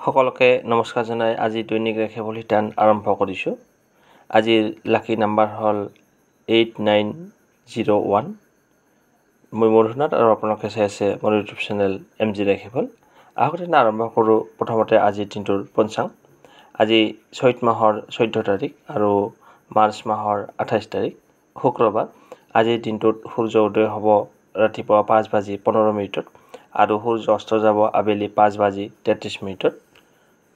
সকলোকে নমস্কাৰ জনাই আজি দৈনিক ৰাশিফল শিতান আৰম্ভ কৰিছোঁ। আজিৰ লাকি নাম্বাৰ হ'ল 8901। মই মধুনাথ আৰু আপোনালোকে চাই আছে মোৰ ইউটিউব চেনেল এম জি ৰাশিফল। আহক তেনে আৰম্ভ কৰোঁ। প্ৰথমতে আজিৰ দিনটোৰ পঞ্চাং। আজি চৈত মাহৰ 14 তাৰিখ আৰু মাৰ্চ মাহৰ 28 তাৰিখ, শুক্ৰবাৰ। আজিৰ দিনটোত সূৰ্য উদয় হ'ব ৰাতিপুৱা 5:15 আৰু সূৰ্য অস্ত যাব আবেলি 5:33।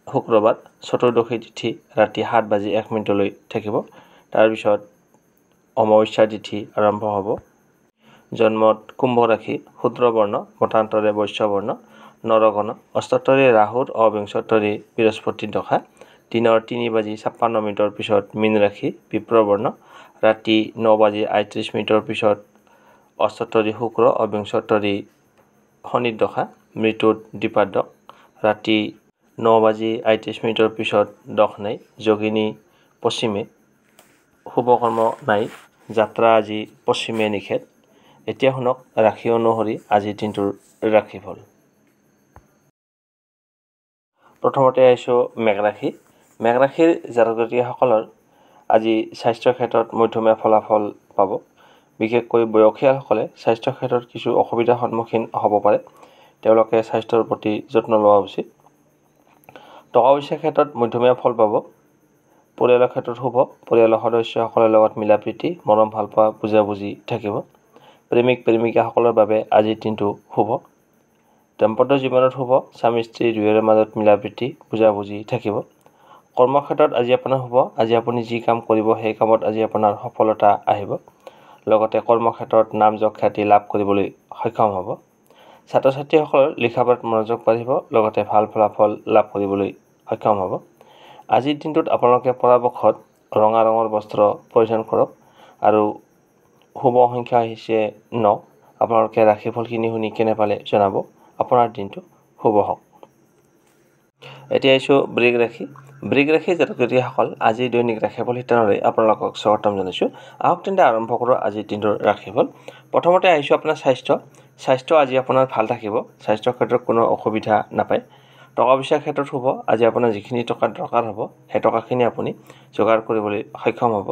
শুক্ৰবাৰ চতুৰ্দশী তিথি ৰাতি 7:01 থাকিব। তাৰপিছত অমাৱস্যা তিথি আৰম্ভ হ'ব। জন্মত কুম্ভ ৰাশি, শূদ্ৰবৰ্ণ, মতান্তৰে বৈশ্যবৰ্ণ, নৰগণ, অষ্টোত্তৰী ৰাহুৰ অবিংশোত্তৰী বৃহস্পতিৰ দশা। দিনৰ 3:56 পিছত মীন ৰাশি, বিপ্ৰবৰ্ণ, ৰাতি 9:38 পিছত অষ্টোত্তৰী শুক্ৰ অবিংশোত্তৰী শনিৰ দশা, মৃত্যুত দ্বিপাদক, ৰাতি 9:38 পিছত দশ নাই, যোগিনী পশ্চিমে, শুভকৰ্ম নাই, যাত্ৰা আজি পশ্চিমে নিষেধ। এতিয়া শুনক ৰাশি অনুসৰি আজিৰ দিনটোৰ ৰাশিফল। প্ৰথমতে আহিছোঁ মেঘ ৰাশি। মেঘ ৰাশিৰ জাতক জাতিকাসকলৰ আজি স্বাস্থ্যৰ ক্ষেত্ৰত মধ্যমীয়া ফলাফল পাব। বিশেষকৈ বয়সীয়ালসকলে স্বাস্থ্যৰ ক্ষেত্ৰত কিছু অসুবিধাৰ সন্মুখীন হ'ব পাৰে। তেওঁলোকে স্বাস্থ্যৰ প্ৰতি যত্ন লোৱা উচিত। টকা পইচাৰ ক্ষেত্ৰত মধ্যমীয়া ফল পাব। পৰিয়ালৰ ক্ষেত্ৰত শুভ। পৰিয়ালৰ সদস্যসকলৰ লগত মিলা প্ৰীতি, মৰম ভালপোৱা, বুজাবুজি থাকিব। প্ৰেমিক প্ৰেমিকাসকলৰ বাবে আজিৰ দিনটো শুভ। দাম্পত্য জীৱনত শুভ। স্বামী স্ত্ৰী দুয়োৰে মাজত মিলা প্ৰীতি, বুজাবুজি থাকিব। কৰ্মক্ষেত্ৰত আজি আপোনাৰ শুভ। আজি আপুনি যি কাম কৰিব সেই কামত আজি আপোনাৰ সফলতা আহিব। লগতে কৰ্মক্ষেত্ৰত নাম যশ খ্যাতি লাভ কৰিবলৈ সক্ষম হ'ব। ছাত্ৰ ছাত্ৰীসকলৰ লিখা পঢ়াত মনোযোগ বাঢ়িব, লগতে ভাল ফলাফল লাভ কৰিবলৈ সক্ষম হ'ব। আজিৰ দিনটোত আপোনালোকে পৰাপক্ষত ৰঙা ৰঙৰ বস্ত্ৰ পৰিধান কৰক আৰু শুভ সংখ্যা হৈছে 9। আপোনালোকে ৰাশিফলখিনি শুনি কেনে পালে জনাব। আপোনাৰ দিনটো শুভ হওক। এতিয়া আহিছোঁ বৃষ ৰাশি। বৃষ ৰাশি জাতক জাতিকাসকল আজিৰ দৈনিক ৰাশিফল শিতানলৈ আপোনালোকক স্বাগতম জনাইছোঁ। আহক তেন্তে আৰম্ভ কৰোঁ আজিৰ দিনটোৰ ৰাশিফল। প্ৰথমতে আহিছোঁ আপোনাৰ স্বাস্থ্য। স্বাস্থ্য আজি আপোনাৰ ভাল থাকিব। স্বাস্থ্যৰ ক্ষেত্ৰত কোনো অসুবিধা নাপায়। টকা পইচাৰ ক্ষেত্ৰত শুভ। আজি আপোনাৰ যিখিনি টকা দৰকাৰ হ'ব সেই টকাখিনি আপুনি যোগাৰ কৰিবলৈ সক্ষম হ'ব।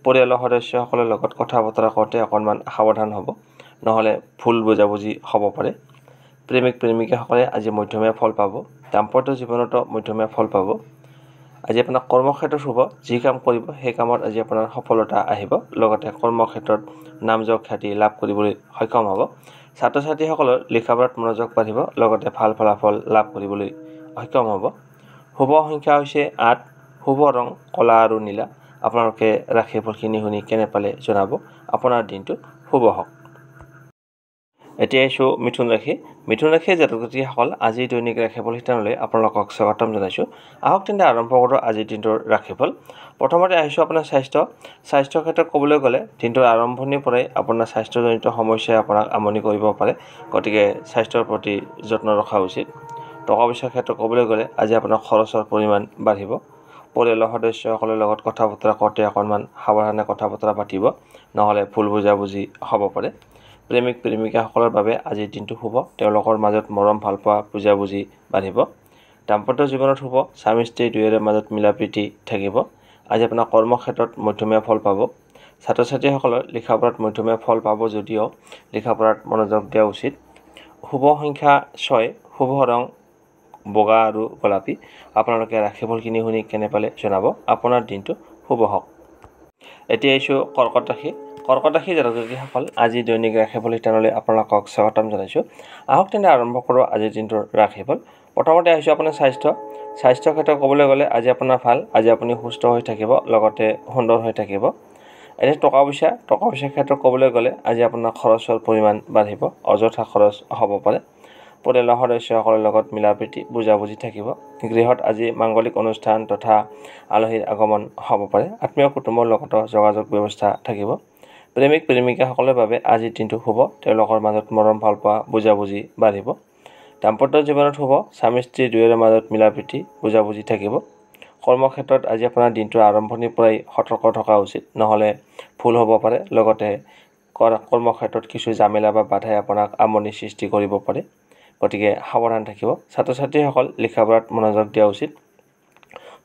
পৰিয়ালৰ সদস্যসকলৰ লগত কথা বতৰা কওঁতে অকণমান সাৱধান হ'ব, নহ'লে ভুল বুজাবুজি হ'ব পাৰে। প্ৰেমিক প্ৰেমিকাসকলে আজি মধ্যমীয়া ফল পাব। দাম্পত্য জীৱনতো মধ্যমীয়া ফল পাব। আজি আপোনাৰ কৰ্মক্ষেত্ৰত শুভ। যি কাম কৰিব সেই কামত আজি আপোনাৰ সফলতা আহিব। লগতে কৰ্মক্ষেত্ৰত নাম যশ খ্যাতি লাভ কৰিবলৈ সক্ষম হ'ব। ছাত্ৰ ছাত্ৰীসকলৰ লিখা পঢ়াত মনোযোগ বাঢ়িব, লগতে ভাল ফলাফল লাভ কৰিবলৈ সক্ষম হ'ব। শুভ সংখ্যা হৈছে 8। শুভ ৰং কলা আৰু নীলা। আপোনালোকে ৰাশিফলখিনি শুনি কেনে পালে জনাব। আপোনাৰ দিনটো শুভ হওক। এতিয়া আহিছোঁ মিথুন ৰাশি। মিথুন ৰাশিৰ জাতক জাতিকাসকল আজিৰ দৈনিক ৰাশিফল শিতানলৈ আপোনালোকক স্বাগতম জনাইছোঁ। আহক তেন্তে আৰম্ভ কৰোঁ আজিৰ দিনটোৰ ৰাশিফল। প্ৰথমতে আহিছোঁ আপোনাৰ স্বাস্থ্য। স্বাস্থ্যৰ ক্ষেত্ৰত ক'বলৈ গ'লে দিনটোৰ আৰম্ভণিৰ পৰাই আপোনাৰ স্বাস্থ্যজনিত সমস্যাই আপোনাক আমনি কৰিব পাৰে। গতিকে স্বাস্থ্যৰ প্ৰতি যত্ন ৰখা উচিত। টকা পইচাৰ ক্ষেত্ৰত ক'বলৈ গ'লে আজি আপোনাৰ খৰচৰ পৰিমাণ বাঢ়িব। পৰিয়ালৰ সদস্যসকলৰ লগত কথা বতৰা কওঁতে অকণমান সাৱধানে কথা বতৰা পাতিব, নহ'লে ভুল বুজাবুজি হ'ব পাৰে। প্ৰেমিক প্ৰেমিকাসকলৰ বাবে আজিৰ দিনটো শুভ। তেওঁলোকৰ মাজত মৰম ভালপোৱা, বুজাবুজি বাঢ়িব। দাম্পত্য জীৱনত শুভ। স্বামী স্ত্ৰী দুয়োৰে মাজত মিলা প্ৰীতি থাকিব। আজি আপোনাৰ কৰ্মক্ষেত্ৰত মধ্যমীয়া ফল পাব। ছাত্ৰ ছাত্ৰীসকলৰ লিখা পঢ়াত মধ্যমীয়া ফল পাব যদিও লিখা পঢ়াত মনোযোগ দিয়া উচিত। শুভ সংখ্যা 6। শুভ ৰং বগা আৰু গোলাপী। আপোনালোকে ৰাশিফলখিনি শুনি কেনে পালে জনাব। আপোনাৰ দিনটো শুভ হওক। এতিয়া আহিছোঁ কৰ্কট ৰাশি। কৰ্কট ৰাশি জাতক জাতিকাসকল আজি দৈনিক ৰাশিফল শিতানলৈ আপোনালোকক স্বাগতম জনাইছোঁ। আহক তেন্তে আৰম্ভ কৰোঁ আজিৰ দিনটোৰ ৰাশিফল। প্ৰথমতে আহিছোঁ আপোনাৰ স্বাস্থ্য। স্বাস্থ্যৰ ক্ষেত্ৰত ক'বলৈ গ'লে আজি আপোনাৰ ভাল। আজি আপুনি সুস্থ হৈ থাকিব, লগতে সুন্দৰ হৈ থাকিব। এতিয়া টকা পইচা, টকা পইচাৰ ক্ষেত্ৰত ক'বলৈ গ'লে আজি আপোনাৰ খৰচৰ পৰিমাণ বাঢ়িব, অযথা খৰচ হ'ব পাৰে। পৰিয়ালৰ সদস্যসকলৰ লগত মিলা প্ৰীতি, বুজাবুজি থাকিব। গৃহত আজি মাংগলিক অনুষ্ঠান তথা আলহীৰ আগমন হ'ব পাৰে। আত্মীয় কুটুম্বৰ লগতো যোগাযোগ ব্যৱস্থা থাকিব। প্ৰেমিক প্ৰেমিকাসকলৰ বাবে আজিৰ দিনটো শুভ। তেওঁলোকৰ মাজত মৰম ভালপোৱা, বুজাবুজি বাঢ়িব। দাম্পত্য জীৱনত শুভ। স্বামী স্ত্ৰী দুয়োৰে মাজত মিলা প্ৰীতি, বুজাবুজি থাকিব। কৰ্মক্ষেত্ৰত আজি আপোনাৰ দিনটোৰ আৰম্ভণিৰ পৰাই সতৰ্ক থকা উচিত, নহ'লে ভুল হ'ব পাৰে। লগতে কৰ্মক্ষেত্ৰত কিছু জামেলা বা বাধাই আপোনাক আমনিৰ সৃষ্টি কৰিব পাৰে। গতিকে সাৱধান থাকিব। ছাত্ৰ ছাত্ৰীসকল লিখা পঢ়াত মনোযোগ দিয়া উচিত।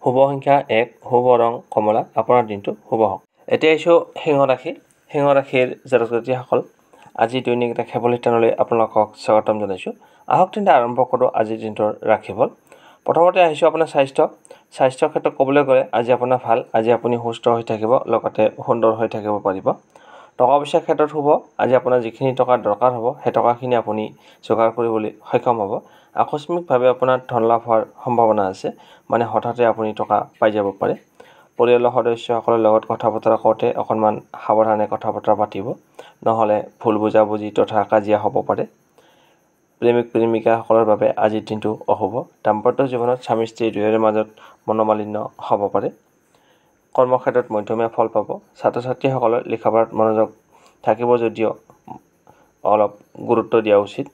শুভ সংখ্যা 1, শুভ ৰং কমলা। আপোনাৰ দিনটো শুভ হওক। এতিয়া আহিছোঁ সিংহ ৰাশি। সিংহ ৰাশিৰ জাতক জাতিকাসকল, আজি দৈনিক ৰাশিফল শিতানলৈ আপোনালোকক স্বাগতম জনাইছোঁ। আহক তেন্তে আৰম্ভ কৰোঁ আজিৰ দিনটোৰ ৰাশিফল। প্ৰথমতে আহিছোঁ আপোনাৰ স্বাস্থ্য। স্বাস্থ্যৰ ক্ষেত্ৰত ক'বলৈ গ'লে আজি আপোনাৰ ভাল। আজি আপুনি সুস্থ হৈ থাকিব, লগতে সুন্দৰ হৈ থাকিব পাৰিব। টকা পইচাৰ ক্ষেত্ৰত শুভ। আজি আপোনাৰ যিখিনি টকা দৰকাৰ হ'ব সেই টকাখিনি আপুনি যোগাৰ কৰিবলৈ সক্ষম হ'ব। আকস্মিকভাৱে আপোনাৰ ধন লাভ হোৱাৰ সম্ভাৱনা আছে, মানে হঠাতে আপুনি টকা পাই যাব পাৰে। পৰিয়ালৰ সদস্যসকলৰ লগত কথা বতৰা কওঁতে অকণমান সাৱধানে কথা বতৰা পাতিব, নহ'লে ভুল বুজাবুজি তথা কাজিয়া হ'ব পাৰে। প্ৰেমিক প্ৰেমিকাসকলৰ বাবে আজিৰ দিনটো অশুভ। দাম্পত্য জীৱনত স্বামী স্ত্ৰী দুয়োৰে মাজত মনোমালিন্য হ'ব পাৰে। কৰ্মক্ষেত্ৰত মধ্যমীয়া ফল পাব। ছাত্ৰ ছাত্ৰীসকলৰ লিখা পঢ়াত মনোযোগ থাকিব যদিও অলপ গুৰুত্ব দিয়া উচিত।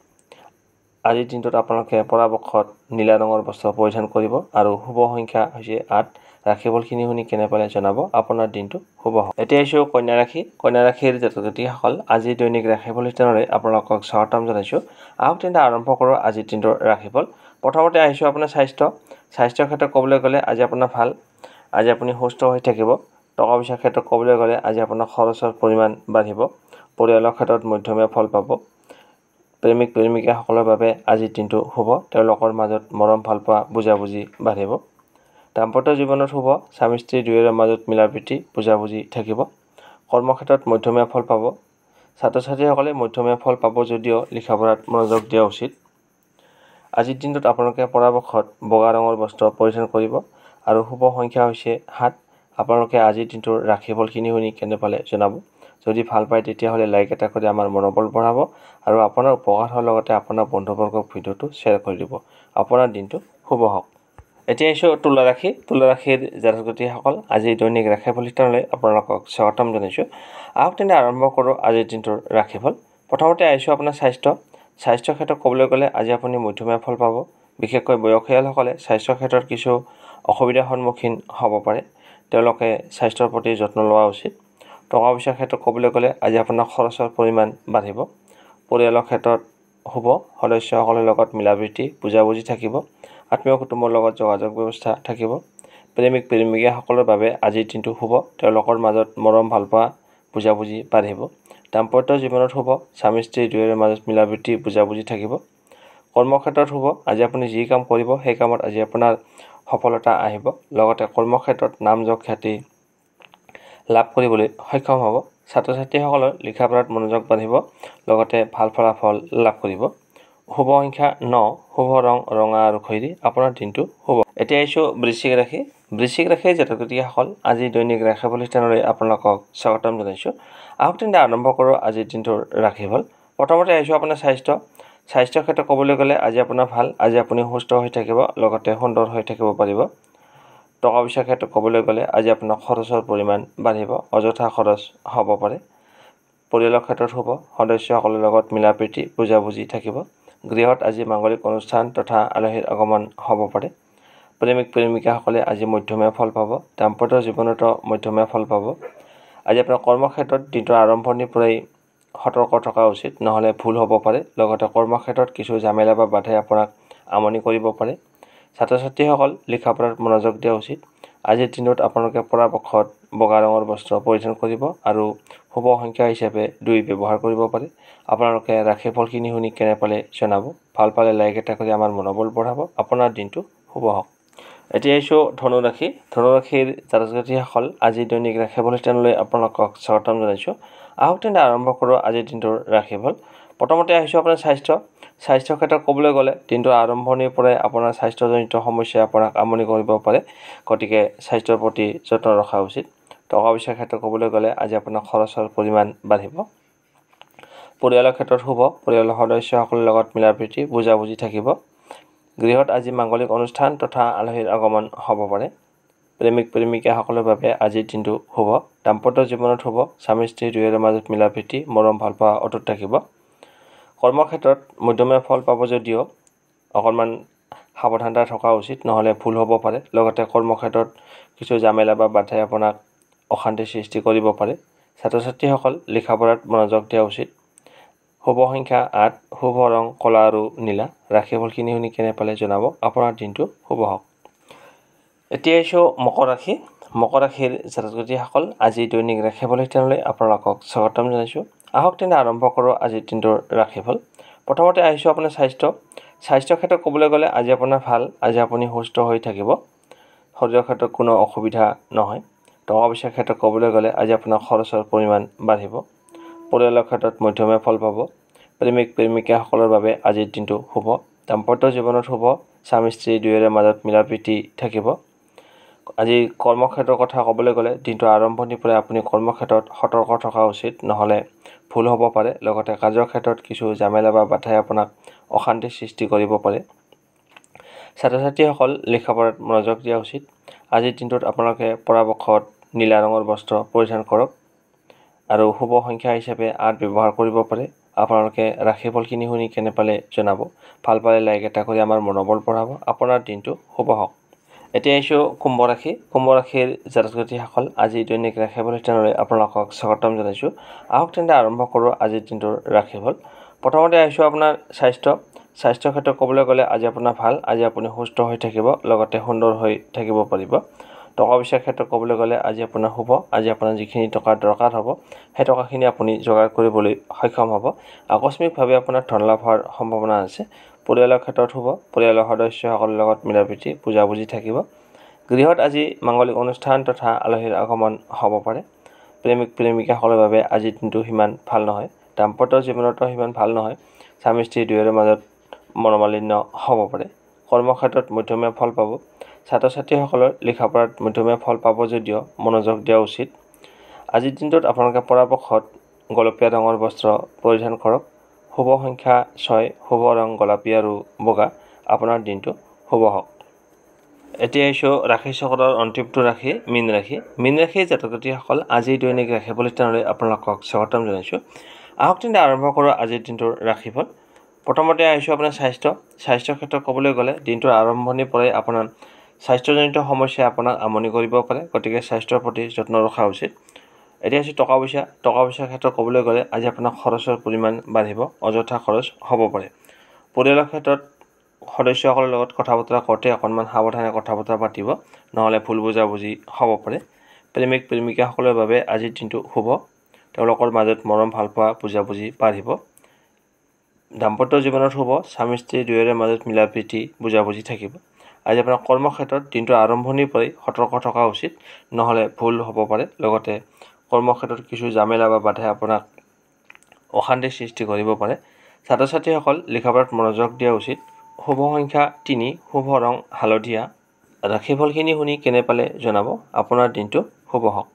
আজিৰ দিনটোত আপোনালোকে পৰাপক্ষত নীলা ৰঙৰ বস্ত্ৰ পৰিধান কৰিব আৰু শুভ সংখ্যা হৈছে 8। ৰাশিফলখিনি শুনি কেনে পালে জনাব। আপোনাৰ দিনটো শুভ হওক। এতিয়া আহিছোঁ কন্যা ৰাশি। কন্যা ৰাশিৰ জাতক জাতিকাসকল, আজি দৈনিক ৰাশিফল শিতানলৈ আপোনালোকক স্বাগতম জনাইছোঁ। আহক তেন্তে আৰম্ভ কৰোঁ আজিৰ দিনটোৰ ৰাশিফল। প্ৰথমতে আহিছোঁ আপোনাৰ স্বাস্থ্য। স্বাস্থ্যৰ ক্ষেত্ৰত ক'বলৈ গ'লে আজি আপোনাৰ ভাল। আজি আপুনি সুস্থ হৈ থাকিব। টকা পইচাৰ ক্ষেত্ৰত ক'বলৈ গ'লে আজি আপোনাৰ খৰচৰ পৰিমাণ বাঢ়িব। পৰিয়ালৰ ক্ষেত্ৰত মধ্যমীয়া ফল পাব। প্ৰেমিক প্ৰেমিকাসকলৰ বাবে আজিৰ দিনটো শুভ। তেওঁলোকৰ মাজত মৰম ভালপোৱা বুজাবুজি বাঢ়িব। দাম্পত্য জীৱনত শুভ। স্বামী স্ত্ৰী দুয়োৰে মাজত মিলাপ্ৰীতি বুজাবুজি থাকিব। কৰ্মক্ষেত্ৰত মধ্যমীয়া ফল পাব। ছাত্ৰ ছাত্ৰীসকলে মধ্যমীয়া ফল পাব যদিও লিখা পঢ়াত মনোযোগ দিয়া উচিত। আজিৰ দিনটোত আপোনালোকে পৰাপক্ষত বগা ৰঙৰ বস্ত্ৰ পৰিধান কৰিব আৰু শুভ সংখ্যা হৈছে 7। আপোনালোকে আজিৰ দিনটোৰ ৰাশিফলখিনি শুনি কেনে পালে জনাব। যদি ভাল পায় তেতিয়াহ'লে লাইক এটা কৰি আমাৰ মনোবল বঢ়াব আৰু আপোনাৰ উপকাৰ হোৱাৰ লগতে আপোনাৰ বন্ধুবৰ্গক ভিডিঅ'টো শ্বেয়াৰ কৰি দিব। আপোনাৰ দিনটো শুভ হওক। এতিয়া আহিছোঁ তুলা ৰাশি। তুলা ৰাশিৰ জাতক জাতিকাসকল, আজি দৈনিক ৰাশিফল শিতানলৈ আপোনালোকক স্বাগতম জনাইছোঁ। আহক তেন্তে আৰম্ভ কৰোঁ আজিৰ দিনটোৰ ৰাশিফল। প্ৰথমতে আহিছোঁ আপোনাৰ স্বাস্থ্য। স্বাস্থ্যৰ ক্ষেত্ৰত ক'বলৈ গ'লে আজি আপুনি মধ্যমীয়া ফল পাব। বিশেষকৈ বয়সীয়ালসকলে স্বাস্থ্যৰ ক্ষেত্ৰত কিছু অসুবিধাৰ সন্মুখীন হ'ব পাৰে। তেওঁলোকে স্বাস্থ্যৰ প্ৰতি যত্ন লোৱা উচিত। টকা পইচাৰ ক্ষেত্ৰত ক'বলৈ গ'লে আজি আপোনাৰ খৰচৰ পৰিমাণ বাঢ়িব। পৰিয়ালৰ ক্ষেত্ৰত শুভ। সদস্যসকলৰ লগত মিলাপ্ৰীতি বুজাবুজি থাকিব। আত্মীয় কুটুম্বৰ লগত যোগাযোগ ব্যৱস্থা থাকিব। প্ৰেমিক প্ৰেমিকাসকলৰ বাবে আজিৰ দিনটো শুভ। তেওঁলোকৰ মাজত মৰম ভালপোৱা বুজাবুজি বাঢ়িব। দাম্পত্য জীৱনত শুভ। স্বামী স্ত্ৰী দুয়োৰে মাজত মিলাপ্ৰীতি বুজাবুজি থাকিব। কৰ্মক্ষেত্ৰত শুভ। আজি আপুনি যি কাম কৰিব সেই কামত আজি আপোনাৰ সফলতা আহিব। লগতে কৰ্মক্ষেত্ৰত নাম যশ খ্যাতি লাভ কৰিবলৈ সক্ষম হ'ব। ছাত্ৰ ছাত্ৰীসকলৰ লিখা পঢ়াত মনোযোগ বাঢ়িব, লগতে ভাল ফলাফল লাভ কৰিব। শুভ সংখ্যা 9, শুভ ৰং ৰঙা আৰু খৈৰী। আপোনাৰ দিনটো শুভ। এতিয়া আহিছোঁ বৃশ্চিক ৰাশি। বৃশ্চিক ৰাশিৰ জাতক জাতিকাসকল, আজি দৈনিক ৰাশিফল শিতানলৈ আপোনালোকক স্বাগতম জনাইছোঁ। আহক তেন্তে আৰম্ভ কৰোঁ আজিৰ দিনটোৰ ৰাশিফল। প্ৰথমতে আহিছোঁ আপোনাৰ স্বাস্থ্য। স্বাস্থ্যৰ ক্ষেত্ৰত ক'বলৈ গ'লে আজি আপোনাৰ ভাল। আজি আপুনি সুস্থ হৈ থাকিব, লগতে সুন্দৰ হৈ থাকিব পাৰিব। টকা পইচাৰ ক্ষেত্ৰত ক'বলৈ গ'লে আজি আপোনাৰ খৰচৰ পৰিমাণ বাঢ়িব, অযথা খৰচ হ'ব পাৰে। পৰিয়ালৰ ক্ষেত্ৰত শুভ। সদস্যসকলৰ লগত মিলাপ্ৰীতি বুজাবুজি থাকিব। গৃহত আজি মাংগলিক অনুষ্ঠান তথা আলহীৰ আগমন হ'ব পাৰে। প্ৰেমিক প্ৰেমিকাসকলে আজি মধ্যমীয়া ফল পাব। দাম্পত্য জীৱনতো মধ্যমীয়া ফল পাব। আজি আপোনাৰ কৰ্মক্ষেত্ৰত দিনটোৰ আৰম্ভণিৰ পৰাই সতৰ্ক থকা উচিত, নহ'লে ভুল হ'ব পাৰে। লগতে কৰ্মক্ষেত্ৰত কিছু ঝামেলা বা বাধাই আপোনাক আমনি কৰিব পাৰে। ছাত্ৰ ছাত্ৰীসকল লিখা পঢ়াত মনোযোগ দিয়া উচিত। আজিৰ দিনটোত আপোনালোকে পৰাপক্ষত বগা ৰঙৰ বস্ত্ৰ পৰিধান কৰিব আৰু শুভ সংখ্যা হিচাপে 2 ব্যৱহাৰ কৰিব পাৰে। আপোনালোকে ৰাশিফলখিনি শুনি কেনে পালে জনাব। ভাল পালে লাইক এটা কৰি আমাৰ মনোবল বঢ়াব। আপোনাৰ দিনটো শুভ হওক। এতিয়া আহিছোঁ ধনুৰাশি। ধনুৰাশিৰ জাতক জাতিকাসকল, আজি দৈনিক ৰাশিফল শিতানলৈ আপোনালোকক স্বাগতম জনাইছোঁ। আহক তেন্তে আৰম্ভ কৰোঁ আজিৰ দিনটোৰ ৰাশিফল। প্ৰথমতে আহিছোঁ আপোনাৰ স্বাস্থ্য। স্বাস্থ্যৰ ক্ষেত্ৰত ক'বলৈ গ'লে দিনটোৰ আৰম্ভণিৰ পৰাই আপোনাৰ স্বাস্থ্যজনিত সমস্যাই আপোনাক আমনি কৰিব পাৰে, গতিকে স্বাস্থ্যৰ প্ৰতি যত্ন ৰখা উচিত। টকা পইচাৰ ক্ষেত্ৰত ক'বলৈ গ'লে আজি আপোনাৰ খৰচৰ পৰিমাণ বাঢ়িব। পৰিয়ালৰ ক্ষেত্ৰত শুভ। পৰিয়ালৰ সদস্যসকলৰ লগত মিলাপ্ৰীতি বুজাবুজি থাকিব। গৃহত আজি মাংগলিক অনুষ্ঠান তথা আলহীৰ আগমন হ'ব পাৰে। প্ৰেমিক প্ৰেমিকাসকলৰ বাবে আজিৰ দিনটো শুভ। দাম্পত্য জীৱনত শুভ। স্বামী স্ত্ৰী দুয়োৰে মাজত মিলাপ্ৰীতি মৰম ভালপোৱা অটুট থাকিব। কৰ্মক্ষেত্ৰত মধ্যমীয়া ফল পাব যদিও অকণমান সাৱধানতা থকা উচিত, নহ'লে ভুল হ'ব পাৰে। লগতে কৰ্মক্ষেত্ৰত কিছু ঝামেলা বা বাধাই আপোনাক অশান্তিৰ সৃষ্টি কৰিব পাৰে। ছাত্ৰ ছাত্ৰীসকল লিখা পঢ়াত মনোযোগ দিয়া উচিত। শুভ সংখ্যা 8, শুভ ৰং ক'লা আৰু নীলা। ৰাশিফলখিনি শুনি কেনে পালে জনাব। আপোনাৰ দিনটো শুভ হওক। এতিয়া আহিছোঁ মকৰ ৰাশি। মকৰ ৰাশিৰ জাতক জাতিকাসকল, আজি দৈনিক ৰাশিফল শিতানলৈ আপোনালোকক স্বাগতম জনাইছোঁ। আহক তেন্তে আৰম্ভ কৰোঁ আজিৰ দিনটোৰ ৰাশিফল। প্ৰথমতে আহিছোঁ আপোনাৰ স্বাস্থ্য। স্বাস্থ্যৰ ক্ষেত্ৰত ক'বলৈ গ'লে আজি আপোনাৰ ভাল। আজি আপুনি সুস্থ হৈ থাকিব, শৰীৰৰ ক্ষেত্ৰত কোনো অসুবিধা নহয়। টকা পইচাৰ ক্ষেত্ৰত ক'বলৈ গ'লে আজি আপোনাৰ খৰচৰ পৰিমাণ বাঢ়িব। পৰিয়ালৰ ক্ষেত্ৰত মধ্যমীয়া ফল পাব। প্ৰেমিক প্ৰেমিকাসকলৰ বাবে আজিৰ দিনটো শুভ। দাম্পত্য জীৱনত শুভ। স্বামী স্ত্ৰী দুয়োৰে মাজত মিলা প্ৰীতি থাকিব। আজি কৰ্মক্ষেত্ৰৰ কথা ক'বলৈ গ'লে দিনটোৰ আৰম্ভণিৰ পৰাই আপুনি কৰ্মক্ষেত্ৰত সতৰ্ক থকা উচিত, নহ'লে ভুল হ'ব পাৰে। লগতে কাৰ্যক্ষেত্ৰত কিছু জামেলা বা বাধাই আপোনাক অশান্তিৰ সৃষ্টি কৰিব পাৰে। ছাত্ৰ ছাত্ৰীসকল লিখা পঢ়াত মনোযোগ দিয়া উচিত। আজিৰ দিনটোত আপোনালোকে পৰাপক্ষত নীলা ৰঙৰ বস্ত্ৰ পৰিধান কৰক আৰু শুভ সংখ্যা হিচাপে 8 ব্যৱহাৰ কৰিব পাৰে। আপোনালোকে ৰাশিফলখিনি শুনি কেনে পালে জনাব। ভাল পালে লাইক এটা কৰি আমাৰ মনোবল বঢ়াব। আপোনাৰ দিনটো শুভ হওক। এতিয়া আহিছোঁ কুম্ভ ৰাশি। কুম্ভ ৰাশিৰ জাতক জাতিকাসকল, আজি দৈনিক ৰাশিফল শিতানলৈ আপোনালোকক স্বাগতম জনাইছোঁ। আহক তেন্তে আৰম্ভ কৰোঁ আজিৰ দিনটোৰ ৰাশিফল। প্ৰথমতে আহিছোঁ আপোনাৰ স্বাস্থ্য। স্বাস্থ্যৰ ক্ষেত্ৰত ক'বলৈ গ'লে আজি আপোনাৰ ভাল। আজি আপুনি সুস্থ হৈ থাকিব, লগতে সুন্দৰ হৈ থাকিব পাৰিব। টকা পইচাৰ ক্ষেত্ৰত ক'বলৈ গ'লে আজি আপোনাৰ শুভ। আজি আপোনাৰ যিখিনি টকাৰ দৰকাৰ হ'ব সেই টকাখিনি আপুনি যোগাৰ কৰিবলৈ সক্ষম হ'ব। আকস্মিকভাৱে আপোনাৰ ধন লাভ হোৱাৰ সম্ভাৱনা আছে। পৰিয়ালৰ ক্ষেত্ৰত শুভ। পৰিয়ালৰ সদস্যসকলৰ লগত মিলা প্ৰীতি বুজাবুজি থাকিব। গৃহত আজি মাংগলিক অনুষ্ঠান তথা আলহীৰ আগমন হ'ব পাৰে। প্ৰেমিক প্ৰেমিকাসকলৰ বাবে আজিৰ দিনটো সিমান ভাল নহয়। দাম্পত্য জীৱনতো সিমান ভাল নহয়। স্বামী স্ত্ৰী দুয়োৰে মাজত মনোমালিন্য হ'ব পাৰে। কৰ্মক্ষেত্ৰত মধ্যমীয়া ফল পাব। ছাত্ৰ ছাত্ৰীসকলৰ লিখা পঢ়াত মধ্যমীয়া ফল পাব যদিও মনোযোগ দিয়া উচিত। আজিৰ দিনটোত আপোনালোকে পৰাপক্ষত গোলপীয়া ৰঙৰ বস্ত্ৰ পৰিধান কৰক। শুভ সংখ্যা 6, শুভ ৰং গোলাপী আৰু বগা। আপোনাৰ দিনটো শুভ হওক। এতিয়া আহিছোঁ ৰাশি চক্ৰৰ অন্তিমটো ৰাশি মীন ৰাশি। মীন ৰাশিৰ জাতক জাতিকাসকল, আজিৰ দৈনিক ৰাশিফল শিতানলৈ আপোনালোকক স্বাগতম জনাইছোঁ। আহক তেন্তে আৰম্ভ কৰোঁ আজিৰ দিনটোৰ ৰাশিফল। প্ৰথমতে আহিছোঁ আপোনাৰ স্বাস্থ্য। স্বাস্থ্যৰ ক্ষেত্ৰত ক'বলৈ গ'লে দিনটোৰ আৰম্ভণিৰ পৰাই আপোনাৰ স্বাস্থ্যজনিত সমস্যাই আপোনাক আমনি কৰিব পাৰে, গতিকে স্বাস্থ্যৰ প্ৰতি যত্ন ৰখা উচিত। এতিয়া হৈছে টকা পইচা। টকা পইচাৰ ক্ষেত্ৰত ক'বলৈ গ'লে আজি আপোনাৰ খৰচৰ পৰিমাণ বাঢ়িব, অযথা খৰচ হ'ব পাৰে। পৰিয়ালৰ ক্ষেত্ৰত সদস্যসকলৰ লগত কথা বতৰা কওঁতে অকণমান সাৱধানে কথা বতৰা পাতিব, নহ'লে ভুল বুজাবুজি হ'ব পাৰে। প্ৰেমিক প্ৰেমিকাসকলৰ বাবে আজিৰ দিনটো শুভ। তেওঁলোকৰ মাজত মৰম ভালপোৱা বুজাবুজি বাঢ়িব। দাম্পত্য জীৱনত শুভ। স্বামী স্ত্ৰী দুয়োৰে মাজত মিলা প্ৰীতি বুজাবুজি থাকিব। আজি আপোনাৰ কৰ্মক্ষেত্ৰত দিনটোৰ আৰম্ভণিৰ পৰাই সতৰ্ক থকা উচিত, নহ'লে ভুল হ'ব পাৰে। লগতে কৰ্মক্ষেত্ৰত কিছু জামেলা বা বাধাই আপোনাক অশান্তিৰ সৃষ্টি কৰিব পাৰে। ছাত্ৰ ছাত্ৰীসকল লিখা পঢ়াত মনোযোগ দিয়া উচিত। শুভ সংখ্যা 3, শুভ ৰং হালধীয়া। ৰাশিফলখিনি শুনি কেনে পালে জনাব। আপোনাৰ দিনটো শুভ হওক।